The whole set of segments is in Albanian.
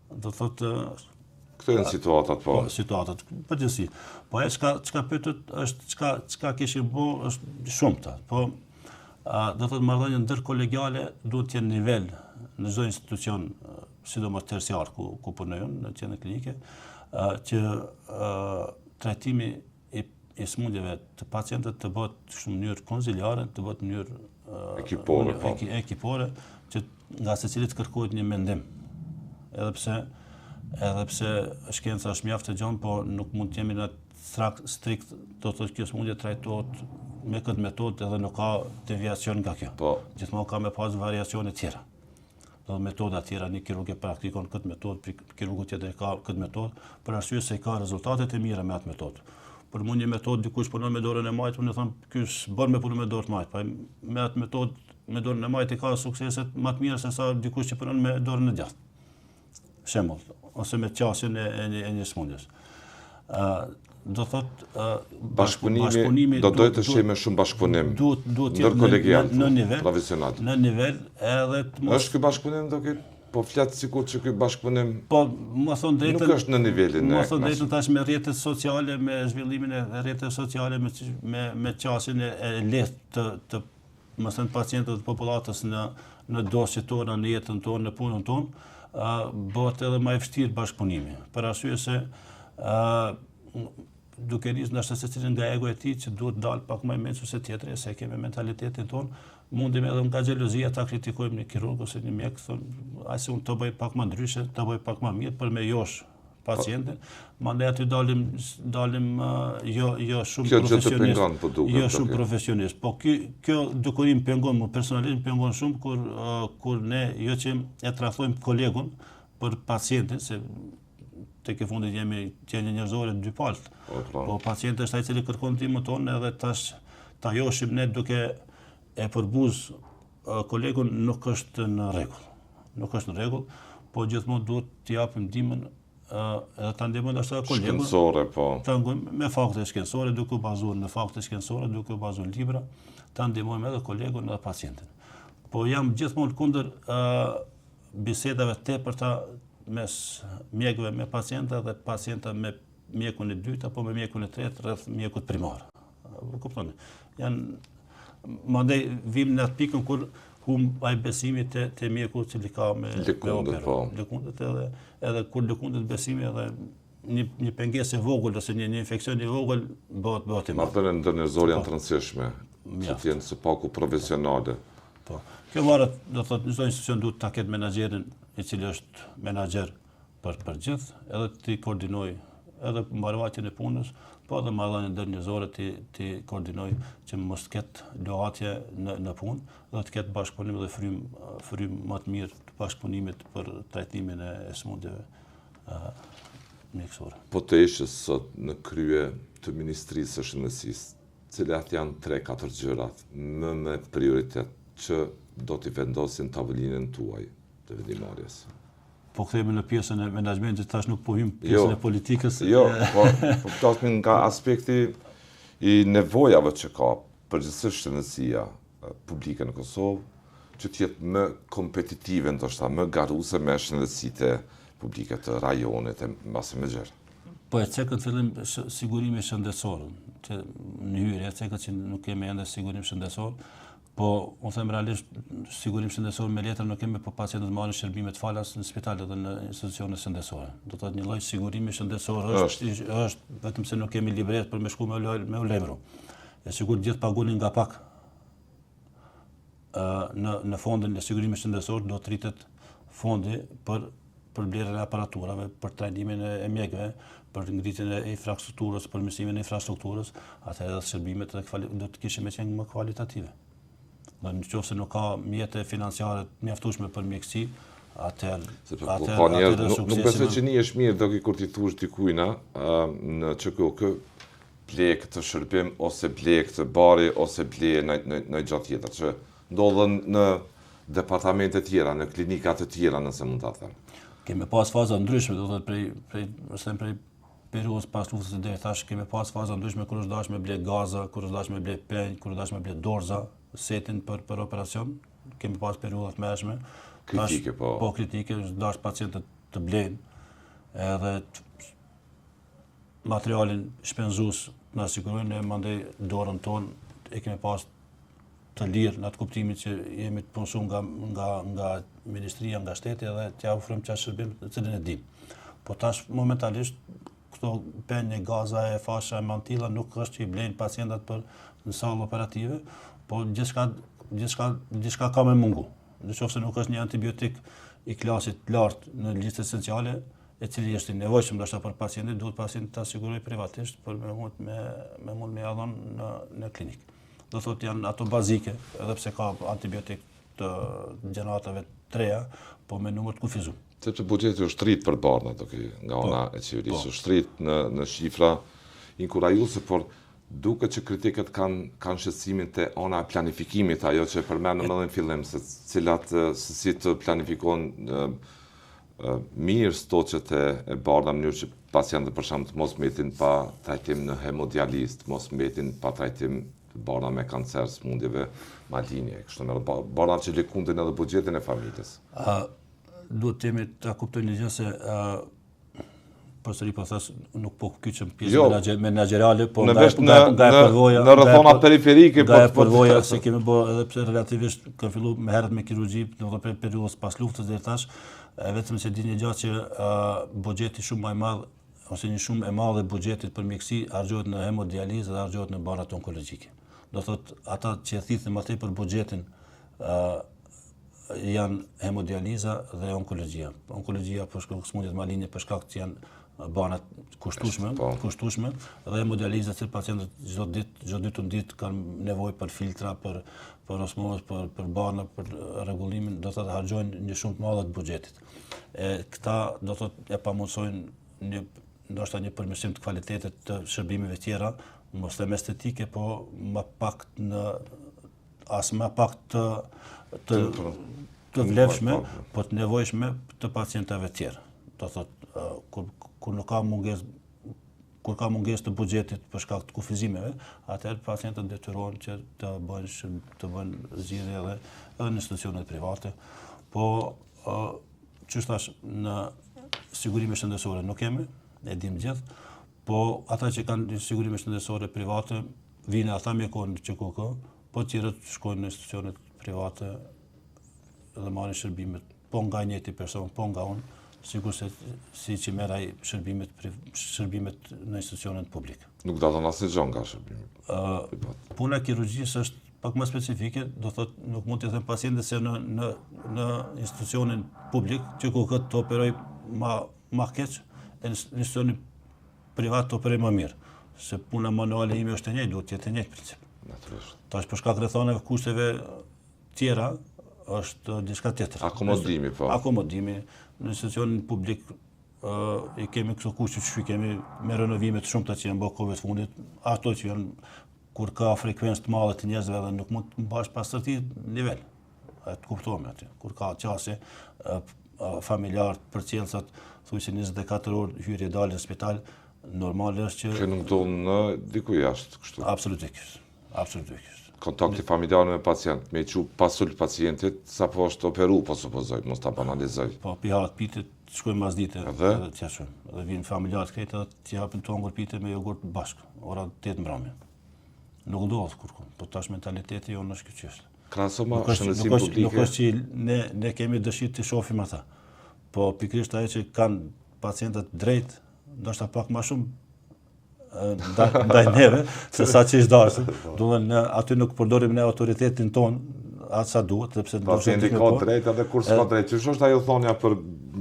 Do thotë Këto janë situatat, po. Po, situatat, përgjithësi. Po ajo çka çka pyetët është çka çka kishim bo është shumta. Po a, do thotë marrëdhënia ndërkolegiale duhet të jenë nivel në çdo institucion, sidomos terciar ku ku punoj unë në qendër klinike, a, që a, trajtimi i i sëmundjeve të pacientëve të bëhet në mënyrë konziliare, të bëhet në mënyrë ekipore, po. ekipore, që nga secili të kërkohet një mendim. Edhe pse edhe pse shkenca është mjaft e gjanë, po nuk mund të jemi në strakt, strikt, do të thotë kjo sëmundje trajtohet me këtë metodë edhe nuk ka deviacion nga kjo. Po. Gjithmonë ka me pas variacione tjera. Do metoda tjera, një kirurg e praktikon këtë metodë, kirurgu tjetër e ka këtë metodë, për arsye se i ka rezultatet e mira me atë metodë. Për mu një metodë dikush punon me dorën e majtë, unë them ky s'bën me punu me dorë të majtë, po me atë metodë me dorën e majtë i ka sukseset më të mira se sa dikush që punon me dorën e djathtë. Shembull, ose me qasjen e, e, një, e një sëmundjes. Ë do thot bashkëpunimi, bashkëpunimi do duhet të shkojë me shumë bashkëpunim. Duhet duhet të jetë në, në nivel profesional. Në nivel edhe të mos Është ky bashkëpunim do ky po flet sikur që ky bashkëpunim Po, me thon drejtën nuk është në nivelin e. Me thon drejtën tash me rrjetet sociale, me zhvillimin e rrjeteve sociale, me me me qasjen e, e lehtë të të me thënë pacientët dhe popullatës në në dosjet tona, në jetën tonë, në punën tonë, ë bëhet edhe më i vështirë bashkëpunimi. Për arsye se ë duke nisë ndoshta secili nga ego e tij që duhet dalë pak më i mençur se tjetri, se kemi mentalitetin tonë, mundim edhe nga xhelozia ta kritikojmë një kirurg ose një mjek, thonë, ai se unë të bëj pak më ndryshe, të bëj pak më mirë për me josh pacientin, mandej aty dalim dalim jo jo shumë kjo profesionist. Kjo gjë të pengon po duket. Jo shumë profesionist. Po ky kjo dukuri më pengon më personalisht më pengon shumë kur kur ne jo që e tradhtojmë kolegun për pacientin se tek e fundit jemi qenie njerëzore dy palët. Po, po. po pacienti është ai i cili kërkon ndihmën tonë edhe tash ta joshim ne duke e përbuz kolegun nuk është në rregull. Nuk është në rregull, po gjithmonë duhet t'i japim ndihmën edhe ta ndihmojmë ndoshta kolegun. Shkencore, po. Ta ndihmojmë me fakte shkencore, duke u bazuar në fakte shkencore, duke u bazuar në libra, ta ndihmojmë edhe kolegun edhe pacientin. Po jam gjithmonë kundër uh, bisedave të tepërta mes mjekëve me pacienta dhe pacienta me mjekun e dytë apo me mjekun e tretë rreth mjekut primar. Po kuptoni? Janë mandej vim në atë pikën kur humb ai besimi te te mjeku i cili ka me lëkundet, po. Lëkundet edhe edhe kur lëkundet besimi edhe një një pengesë e vogël ose një një infeksion i vogël bëhet bëhet i madh. Marrëdhëniet ndërnjerëzore janë po. të rëndësishme, që të jenë së paku profesionale. Po. Kjo varet, do të thotë, çdo institucion duhet ta ketë menaxherin i cili është menaxher për për gjithë, edhe t'i koordinojë edhe mbarëvajtjen e punës, po edhe marrëdhëniet ndërnjerëzore t'i t'i koordinojë që mos të ketë luhatje në në punë dhe të ketë bashkëpunim dhe frymë frymë më të mirë të bashkëpunimit për trajtimin e, e sëmundjeve mjekësore. Po të ishe sot në krye të Ministrisë së Shëndetësisë, cilat janë 3-4 gjërat më me prioritet që do t'i vendosni në tavolinën tuaj të vendimmarrjes? Po kthehemi në pjesën e menaxhmentit, tash nuk po hym pjesën jo, e politikës. Jo, po po flasim nga aspekti i nevojave që ka përgjithësisht shëndetësia publike në Kosovë, që të jetë më kompetitive, ndoshta më garuese me shëndetësitë publike të rajonit e mbase më gjerë. Po e cekët fillim sigurimi shëndetësor, që në hyrje e cekët që nuk kemi ende sigurim shëndetësor, Po, unë them realisht, sigurim shëndetësor me letra nuk kemi, po pacientët marrin shërbimet falas në spital dhe në institucione shëndetësore. Do të thotë një lloj sigurimi shëndetësor është, është, është vetëm se nuk kemi libret për me shku me, me u lajmëru. E sikur gjithë pagunin nga pak në, në fondin e sigurimit shëndetësor, do të rritet fondi për për blerjen e aparaturave, për trajnimin e mjekëve, për ngritjen e infrastrukturës, përmirësimin e infrastrukturës, atëherë edhe shërbimet edhe do të kishin me qenë më kualitative. Dhe në qoftë se nuk ka mjete financiare të mjaftueshme për mjekësi, atëherë Sepse po ka njerëz, nuk, nuk besoj që nihesh mirë do kur t'i thush dikujna në QKUK ble këtë shërbim ose ble këtë bari ose ble në në në gjë tjetër që ndodhen në departamente tjera, në klinika të tjera, nëse mund ta them. Kemi pas faza ndryshme, do të thotë prej prej, ose prej periudhës pas luftës e deri tash kemi pas faza ndryshme kur është dashur me ble gaza, kur është dashur me ble penj, kur është dashur me ble dorza, setin për për operacion, kemi pas periudha të mëhershme. Kritike, po. Po kritike, është dashur pacientët. të blejnë edhe të, materialin shpenzues të na sigurojnë, ne mandej dorën tonë e kemi pas të lirë në atë kuptimin që jemi të punësuar nga nga nga ministria, nga shteti edhe t'ia ofrojmë qat shërbim të cilin e dim. Po tash momentalisht këto penje, gaza e fasha e mantila nuk është që i blejnë pacientat për në sallë operative, po gjithçka gjithçka gjithçka ka me mungu. Në qoftë se nuk është një antibiotik i klasit të lartë në listë esenciale, e cili është i nevojshëm ndoshta për pacientin, duhet pacienti ta sigurojë privatisht për me mund me me mund me ia dhon në në klinikë. Do thotë janë ato bazike, edhe pse ka antibiotik të gjeneratave të reja, po me numër të kufizuar. Sepse buxheti është rrit për barna, do ki, nga po, ana e qeverisë, po. është rrit në në shifra inkurajuese, por duket që kritikët kanë kanë shqetësimin te ana e planifikimit, ajo që e përmendëm edhe në fillim se cilat se si të planifikon mirë stoqet e, e barna në mënyrë që pacientët për shembull të mos mbetin pa trajtim në hemodializë, të mos mbetin pa trajtim të barna me kancer, sëmundjeve malinje, kështu me radhë, barna që lëkundin edhe buxhetin e familjes. A duhet të jemi ta kuptojmë një gjë se a, përsëri po thash nuk po kyçem pjesën jo, menaxheriale, po nga nga nga e përvoja, në rrethana periferike po nga po përvoja se kemi bë edhe pse relativisht kam filluar më herët me kirurgji, do të thotë periudhës pas luftës deri tash, e vetëm se di një gjë që uh, buxheti shumë më i madh ose një shumë e madhe e buxhetit për mjekësi harxhohet në hemodializë dhe harxhohet në barnat onkologjike. Do thotë ata që e thithin më tepër buxhetin ë uh, janë hemodializa dhe onkologjia. Onkologjia për shkak sëmundjet malinje për shkak të janë barna të kushtueshme, po. kushtueshme dhe hemodializa që pacientët çdo ditë, çdo ditë në ditë kanë nevojë për filtra, për për osmozë, për për barna, për rregullimin, do të thotë harxhojnë një shumë të madhe të buxhetit. E këta do të thotë e pamundësojnë një ndoshta një përmirësim të kvalitetit të shërbimeve tjera, mos them estetike, po më pak në as më pak të të të vlefshme, po, po. po të nevojshme të pacientëve tjerë. Do thotë kur kur nuk ka mungesë kur ka mungesë të buxhetit për shkak të kufizimeve, atëherë pacientët detyrohen që të bëjnë të bëjnë zgjidhje edhe edhe në institucionet private. Po qysh thash në sigurime shëndetësore nuk kemi, e dim gjithë, po ata që kanë sigurime shëndetësore private Vijnë ata mjekohen në QKUK, po tjerët shkojnë në institucionet private dhe marrin shërbimet, po nga i njëjti person, po nga unë, sikurse si që merr ai shërbimet, shërbimet në institucionet publike. Nuk dallon asnjë gjë nga shërbimi uh, privat. Puna e kirurgjisë është pak më specifike, do thot nuk mund t'i them pacientit se në në në institucionin publik QKUK të operoj ma ma keq, e në institucionin privat të operoj më mirë, se puna manuale ime është e njëjtë, duhet të jetë e njëjtë princip. Natyrisht. Tash për shkak rrethanave, kushteve tjera është diçka tjetër. Akomodimi, po. Akomodimi në institucionin publik uh, i kemi këto kushte që i kemi me renovime të shumta që janë bërë kohëve të fundit, ato që janë kur ka frekuencë të madhe të njerëzve dhe nuk mund të mbash pastërti nivel. E të kuptohemi aty. Kur ka qasje familjarët, përcjellësat, thuajse 24 orë hyrje dalje në spital, normale është që... Që nuk ndodh në diku jashtë, kështu? Absolutisht, absolutisht. Kontakti familjar me pacient, me i çu pasul pacientit, sapo është operu, po supozoj, mos ta banalizoj. Po, pi hahet pite, të shkojmë mas dite, edhe, edhe t'ja çojmë. Edhe vinë familjarët krejt edhe t'i japin tu hongër pite me jogurt bashkë, ora 8 mbrëmje. Nuk ndodh kurrkund, po tash mentaliteti jonë është ky që Krahasoma shëndetësinë publike. Nuk është që ne ne kemi dëshirë të shohim ata. Po pikërisht ajo që kanë pacientët drejt, ndoshta pak më shumë ndaj, ndaj neve, se sa që ishte dashur. Po. Do të thonë aty nuk përdorim ne autoritetin tonë atë sa duhet, sepse ndoshta pacienti ka drejt edhe kur s'ka drejt. Qysh është ajo thonia për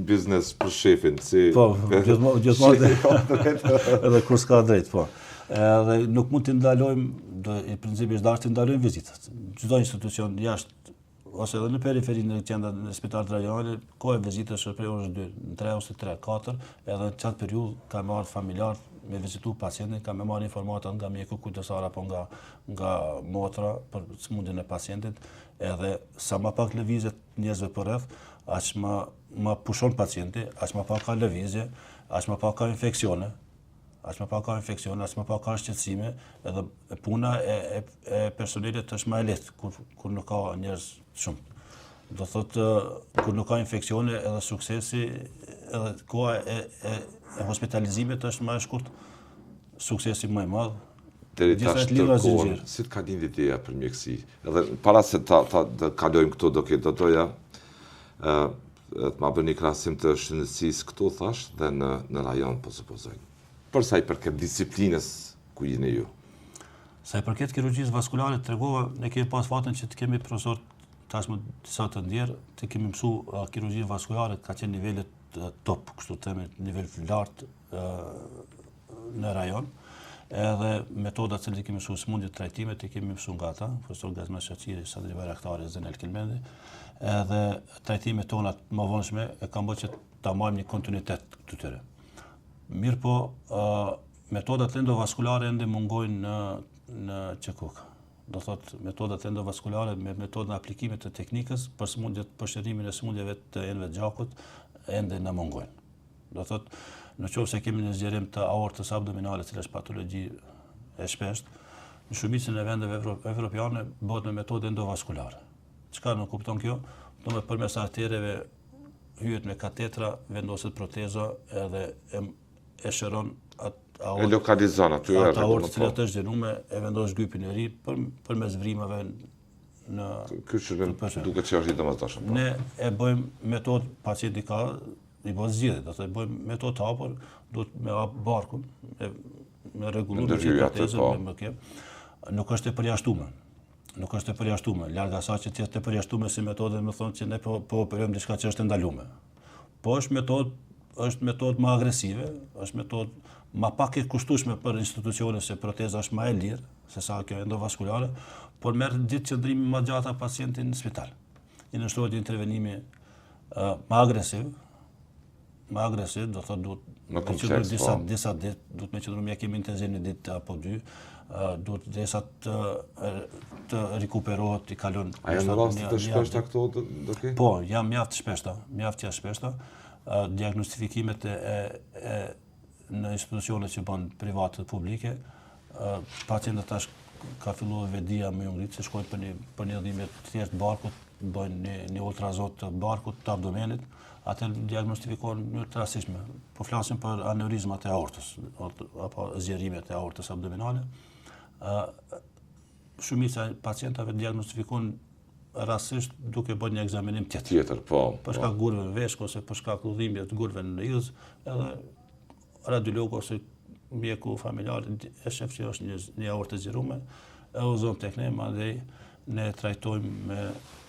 biznes për shefin, si Po, gjithmonë gjithmonë ka drejt. Edhe kur s'ka drejt, po. Edhe nuk mund t'i ndalojmë, do i principi është dashur t'i ndalojmë vizitat. Çdo institucion jashtë ose edhe në periferi në qendra në spitalet rajonale, koha e vizitës është prej orës 2, në 3 ose 3, 4, edhe në qatë periudhë ka me ardhë familjar me vizitu pacientin, ka me marrë informata nga mjeku kujdesar apo nga, nga motra për sëmundjen e pacientit, edhe sa ma pak lëvizje njerëzve përreth, aq ma, ma pushon pacienti, aq ma pak ka lëvizje, aq ma pak ka infeksione, aq më pak ka infeksione, aq më pak ka shqetësime, edhe puna e, e, e personelit është më e lehtë kur kur nuk ka njerëz shumë. Do thotë kur nuk ka infeksione edhe suksesi edhe koha e, e, e hospitalizimit është më e shkurt, suksesi më i madh. Deri tash të kohën, si të ka lindë ideja për mjekësi? Edhe para se ta, ta të kalojmë këtu, do ke do doja, ë të ma bëni krahasim të shëndetësisë këtu thash dhe në në rajon po supozoj. Për sa i përket disiplinës ku jeni ju. Sa i përket kirurgjisë vaskulare, tregova, ne kemi pas fatin që të kemi profesor tashmë disa të ndjerë, të kemi mësu uh, kirurgjinë vaskulare, ka qenë nivelet top, kështu të themi, nivel të lartë në rajon. Edhe metodat që i kemi mësu sëmundjet, trajtimet i kemi mësu nga ata, profesor Gazmend Shaqiri, Sadri Bajraktari, Zenel Kelmendi. Edhe trajtimet tona të më vonshme e kanë bërë që ta marrim një kontinuitet të tyre. Mirëpo, uh, metodat endovaskulare ende mungojnë në në QKUK. Do thot metodat endovaskulare me metodën e aplikimit të teknikës për sëmundjet, për shërimin e sëmundjeve të enëve të gjakut ende na mungojnë. Do thot, në qoftë se kemi një zgjerim të aortës abdominale, cila është patologji e shpeshtë, në shumicën e vendeve evropiane bëhet me metodë endovaskulare. Çka nënkupton kjo? Do me përmes artereve hyhet me katetra, vendoset proteza edhe e, e shëron atë aortë. E lokalizon aty e atë aortë cila është zgjeruar, e vendos gypin e ri për përmes vrimave në Ky shërbim duket që është i domosdoshëm. Po. Ne e bëjmë metodë pacienti ka i bëhet zgjidhje, do të bëjmë metodë të hapur, duhet me hap barkun, me me rregullu me protezën, po. me më Nuk është e përjashtuar. Nuk është e përjashtuar. Larg asaj që të jetë e përjashtuar si metodë, me thonë që ne po po operojmë diçka që është e ndaluar. Po është metodë është metodë më agresive, është metodë më pak e kushtueshme për institucione se proteza është më e lirë se sa kjo endovaskulare, por merr ditë qëndrimi më gjata pacientin në spital. I nënshtrohet një intervenimi uh, më agresiv, më agresiv, do thotë duhet më kompleks, disa po. disa ditë, duhet me qëndru mjekim intensiv një ditë apo dy, uh, duhet derisa të të rikuperohet, i kalon. A janë raste të shpeshta këto do, do ke? Po, janë mjaft të shpeshta, mjaft janë shpeshta. Uh, diagnostifikimet e, e, e në institucionet që bën private dhe publike, uh, pacientët tash ka filluar vetëdija me u ngrit se shkojnë për një për një dhimbje të thjeshtë barkut, bëjnë një një ultrazon të barkut, të abdomenit, atëherë diagnostifikohen në mënyrë të rastësishme. Po flasim për aneurizmat e aortës apo zgjerimet e aortës abdominale. Ë shumica e pacientëve diagnostifikohen rastësisht duke bërë një ekzaminim tjetër. Tjetër, po. Për shkak po. gurëve në veshkë ose për shkak të dhimbjes të gurëve në idhz, edhe radiologu ose mjeku familjar e shef që është një, një aortë e zgjerume, e udhëzon tek ne, mandej ne e trajtojmë me,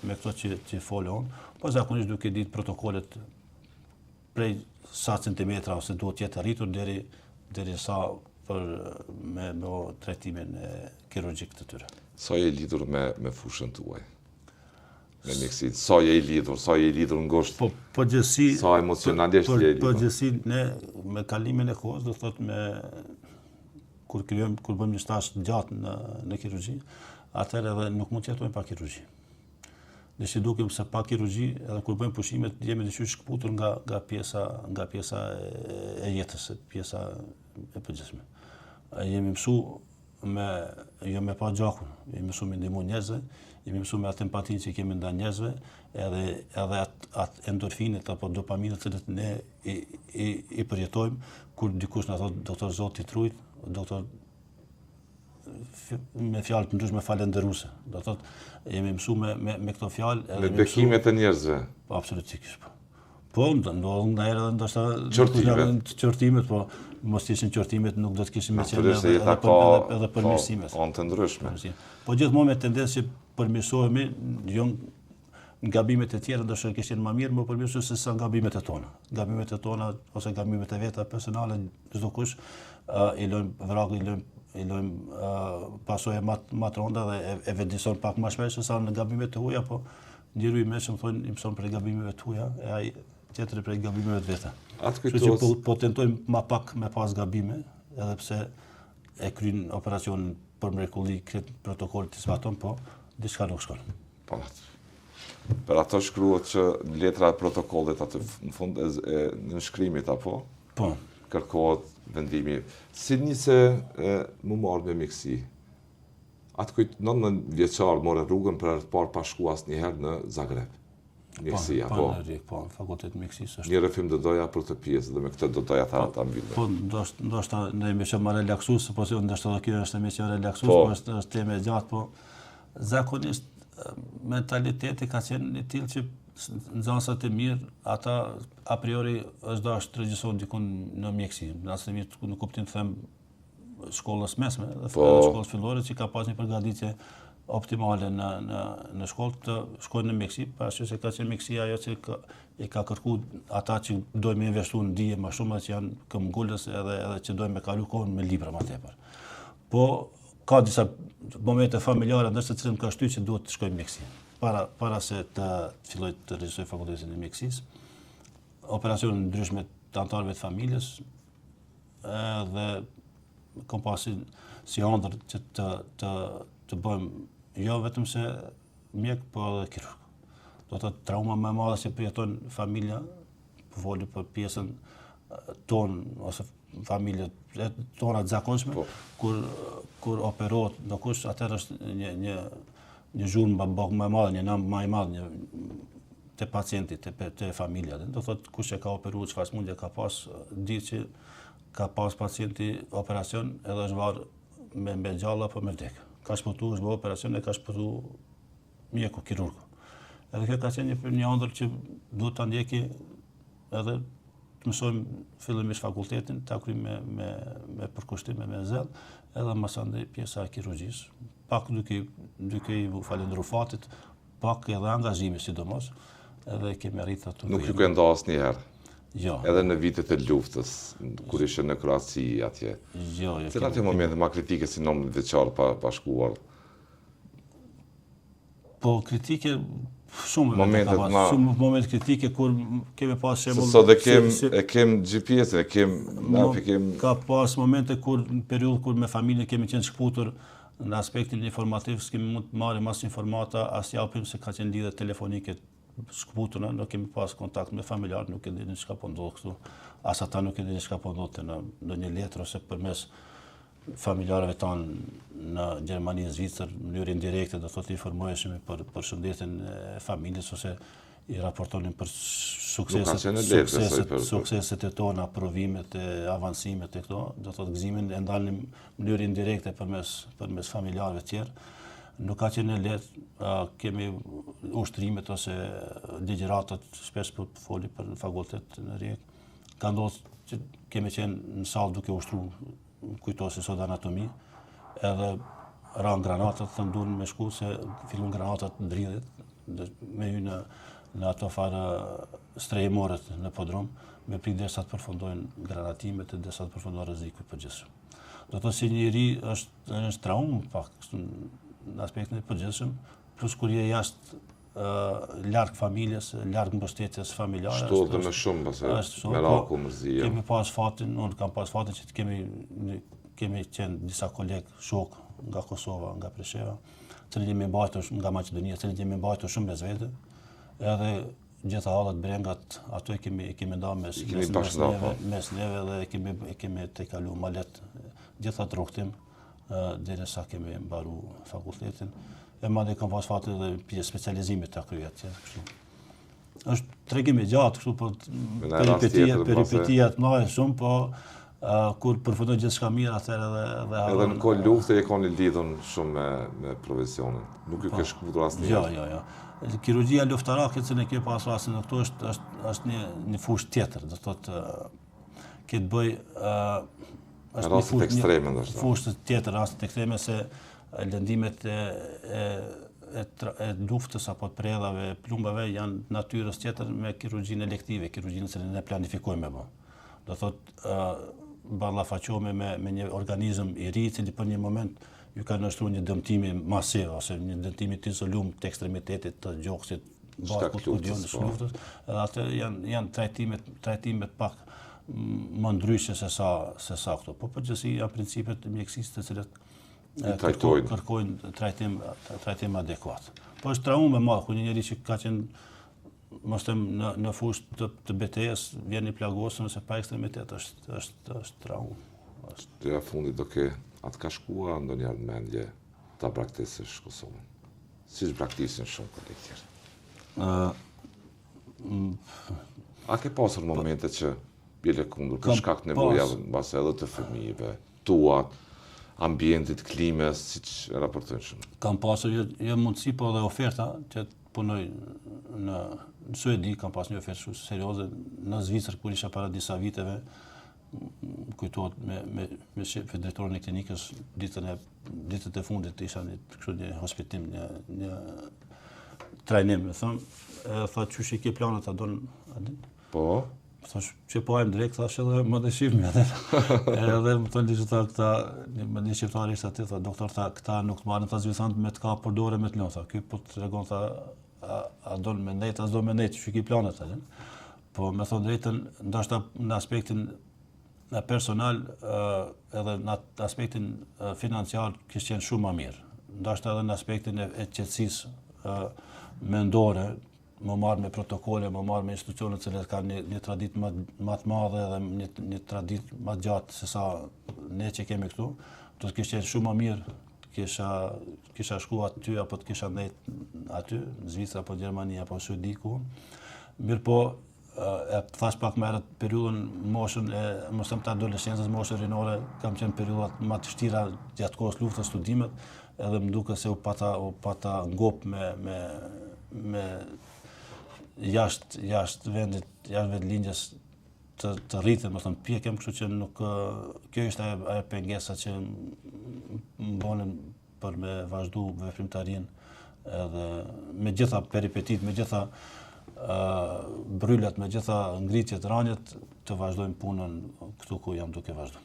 me këto që, që fola unë, po zakonisht duke ditë protokollet prej sa centimetra ose duhet të jetë rritur deri deri sa për me me trajtimin e kirurgjik të tyre. Sa je i lidhur me me fushën tuaj? Me mjekësinë, sa je i lidhur, sa je i lidhur ngushtë? Po përgjithësi sa emocionalisht je i lidhur? Përgjithësi ne me kalimin e kohës, do thotë me kur krijojmë, kur bëjmë një stazh të gjatë në në kirurgji, atëherë edhe nuk mund të jetojmë pa kirurgji. Nëse dukem se pa kirurgji, edhe kur bëjmë pushimet, jemi diqysh shkëputur nga nga pjesa nga pjesa e, e jetës, pjesa e përgjithshme. Jemi mësu me jo me pa gjakun, jemi mësu me ndihmu njerëzve, jemi mësu me atë empatinë që kemi ndaj njerëzve, edhe edhe atë at endorfinët apo dopaminët të cilët ne i i i përjetojmë kur dikush na thotë doktor Zoti t'rujt, doktor me fjalë të ndryshme falënderuese. Do thotë jemi mësu me me me këto fjalë edhe me bekimet e njerëzve. Po absolutisht po. Po, ndodh ndonjëherë edhe ndoshta qortimet, qortimet, po mos të ishin qortimet nuk do të kishim me qenë edhe edhe për edhe, edhe përmirësimet. Anë të ndryshme. Po gjithmonë me tendencë që përmirësohemi, jo në gabimet e tjera ndoshta kishte qenë më mirë me përmirësu se sa gabimet e tona. Gabimet e tona ose gabimet e veta personale çdokush uh, i lënë vragë, i lënë i lënë uh, pasoja më më të rënda dhe e, e vetëdijson pak më shpesh se sa në gabimet e huaja, po njeriu i mençëm thonë i mëson prej gabimeve të huaja e ai tjetri prej gabimeve të veta. Atë kujtohet. Kështu që po, po tentojmë më pak me pas gabime, edhe pse e kryen operacionin për mrekulli, këtë protokoll të zbaton, po diçka nuk shkon. Po, për ato shkruhet që në letra e protokollit aty në fund e, e nënshkrimit apo? Po. Kërkohet vendimi. Si nise m'u marrë me mjekësi? Atë kujt 19 vjeçar more rrugën për herë të parë pa shku asnjëherë në Zagreb. Mjekësi, po, apo? Po, në Rijekë, po, në fakultet mjekësisë është. Një rrëfim do doja për këtë pjesë dhe me këtë do doja ta, ta mbyllim. Po, ndoshta, ndoshta në emision më relaksues, po si ndoshta edhe kjo është emision relaksues, po, po është, është temë e gjatë, po zakonisht mentaliteti ka qenë i tillë që nxënësat e mirë, ata a priori është dashur të regjistrohen dikun në mjekësi. Nxënësat e mirë në kuptim të them shkollës mesme dhe po. shkollës fillore që ka pas një përgatitje optimale në në në shkollë të shkojnë në mjekësi, për arsye se ka qenë mjekësia ajo që ka, i ka kërku ata që dojnë me investu në dije më shumë që janë këmbëngulës edhe edhe që dojnë me kalu kohën me libra më tepër. Po ka disa momente familjare ndërsa të cilën më ka shty që duhet të shkoj në mjekësi. Para para se të filloj të regjistroj fakultetin e mjekësisë, operacione ndryshme të anëtarëve të familjes, edhe kom pas si, si ëndërr që të, të, të bëhem jo vetëm se mjek, po edhe kirurg. Do të thotë trauma më e madhe që përjeton familja, po foli për pjesën tonë, ose familjet tona të zakonshme, po. kur, kur operohet ndokush, atëherë është një, një, një zhurmë më, më e madhe, një nam më i madh, një te pacienti, te, te familja. Do thotë kush e ka operuar, çfarë smundje ka pas, di që ka pas pacienti operacion edhe është varë me me gjallë apo me vdek. Ka shpëtu, është bë operacion e ka shpëtu mjeku, kirurgu. Edhe kjo ka qenë një, një ëndërr që duhet ta ndjeki edhe të mësojmë fillimisht fakultetin, ta kryjmë me, me, me përkushtim e me zell, edhe masandej pjesa e kirurgjisë, pak duke, duke i falënderu fatit, pak edhe angazhimi sidomos, edhe kemi arritur aty. Nuk ju ke nda asnjëherë. Jo. Edhe në vitet e luftës, kur ishe në Kroaci atje. Jo, jo. Cilat janë momente ma kritike si 19 vjeçar pa, pa shkuar? Po kritike shumë momente ka pas, shumë momente kritike kur kemi pas shembull. Sot e kem si, e kem GPS-in, e kem na e kem ka pas momente kur në periudhë kur me familjen kemi qenë shkëputur Në aspektin informativ s'kemi mund të marrim as informata, as japim se ka qenë lidhje telefonike shkëputura, nuk kemi pas kontakt me familjarët, nuk e dinin çka po ndodh këtu, as ata nuk e dinin çka po ndodh te na në një letër ose përmes familjarëve tanë në Gjermani, në Zvicër, në mënyrë indirekte do thotë informoheshim për për shëndetin e familjes ose i raportonin për sukseset, sukseset, sukseset e tona, provimet e avancimet e këto, do thotë gëzimin e ndanim në mënyrë indirekte përmes përmes familjarëve të tjerë. Nuk ka qenë e lehtë, kemi ushtrimet ose ligjëratat, shpesh po foli për fakultet në Rijekë. Ka ndodhur që kemi qenë në sallë duke ushtru, kujtoj si sot anatomi, edhe ranë granatat, thënë duhen me shku se fillun granatat dridhet, me hy në, në ato farë strehimoret në podrum, me prit derisa të përfundojnë granatimet e derisa të përfundojnë rreziku i përgjithshëm. Do të thotë si njeri është, është traumë pak në aspektin e përgjithshëm, plus kur je jashtë larg familjes, larg mbështetjes familjare. Shto dhe më shumë, pastaj, meraku, po, mërzia. Kemi pas fatin, unë kam pas fatin që të kemi, kemi qenë disa kolegë, shokë nga Kosova, nga Presheva, cilët jemi mbajtur nga Maqedonia, cilët jemi mbajtur shumë mes vete, edhe gjitha hallet brengat ato i kemi i kemi ndarë mes mes mes neve, po. mes neve dhe e kemi e kemi tejkalu ma lehtë gjithë atë rrugëtim derisa kemi mbaru fakultetin. E madje kam pas fatin edhe pjesë specializimit ta kryej atje, kështu. Është tregim i gjatë kështu, po peripetia, peripetia të mëdha shumë, po uh, kur përfundon gjithçka mirë, atëherë edhe edhe Edhe në kohë lufte je kon i lidhun shumë me me profesionin. Nuk ju ke po. shkëputur asnjëherë. Jo, jo, jo. Kirurgjia luftarake që ne kemi pas rastin në këtu është është është një një fushë tjetër, do të thotë ke të bëj ë është një fushë ekstreme ndoshta. Fushë tjetër, rastet ekstreme se lëndimet e e e, e luftës apo të predhave, plumbave janë natyrës tjetër me kirurgjinë elektive, kirurgjinë që ne planifikojmë me bë. Do thotë ë ballafaqohemi me me një organizëm i ri i cili për një moment ju ka nënshtruar një dëmtimi masiv ose një dëmtimi të izolum të ekstremitetit të gjoksit, barkut, ku di unë po. luftës, edhe atë janë janë trajtimet trajtimet pak më ndryshe se sa se sa këto. Po përgjithësi janë principet e mjekësisë të cilat trajtojnë kërkojnë trajtim trajtim adekuat. Po është traumë e madhe kur një njeri që ka qenë mos them në në fushë të, të betejës vjen i plagosur ose pa ekstremitet është është është traumë. Është Gjëja e fundit do ke a të ka shkuar ndonjëherë në mendje ta braktisësh Kosovën. Siç braktisin shumë kolegë tjerë. Ë uh, A ke pasur momente që je lëkundur për shkak të nevojave, mbase edhe të fëmijëve, tua, ambientit, klimës, siç raportojnë shumë? Kam pasur jo, jo mundësi, po edhe oferta që të punoj në, në Suedi, kam pas një ofertë shumë serioze, në Zvicër, kur isha para disa viteve, më kujtohet me me me shef drejtorin e klinikës ditën e ditët e fundit isha në kështu një hospitim një një trajnim, me thon, e tha qysh i ke planet a don a din? Po. Thash, që po hajmë drekë, thash edhe më dhe shifmi, edhe, edhe më thonë që tha, këta, një, me një shqiptar ishte aty, tha, doktor, tha, këta nuk të marrin, tha, zviceranët me të kap për dore me të lënë, tha, ky po të tregon, tha, a, a don me nejt, a s'do me nejt, që ki planet, tha, Po, me thonë drejtën, ndoshta në aspektin në personal edhe në aspektin financiar kish qenë shumë ma mirë. Ndoshta edhe në aspektin e, e qetësisë mendore, me u marrë me protokole, me u marrë me institucione të cilat kanë një, një traditë më, më të madhe dhe një, një traditë më të gjatë se sa ne që kemi këtu, do të kish qenë shumë më mirë kisha kisha shku aty apo të kisha ndejt aty, në Zvicër apo në Gjermani apo në Suedi ku. Mirëpo, e thash pak më herët periudhën moshën e mos them të adoleshencës, moshën rinore, kam qenë periudhat më të vështira gjatë kohës luftës studimet, edhe më duket se u pata u pata ngop me me me jashtë jashtë vendit, jashtë vendlindjes të të rritem, me thënë pjekem, kështu që nuk kjo ishte ajo ajo pengesa që më bënë për me vazhdu veprimtarinë edhe me gjitha peripetit, me gjitha uh, brrylat, me gjitha ngritjet, ranjet, të vazhdojmë punën këtu ku jam duke vazhdu.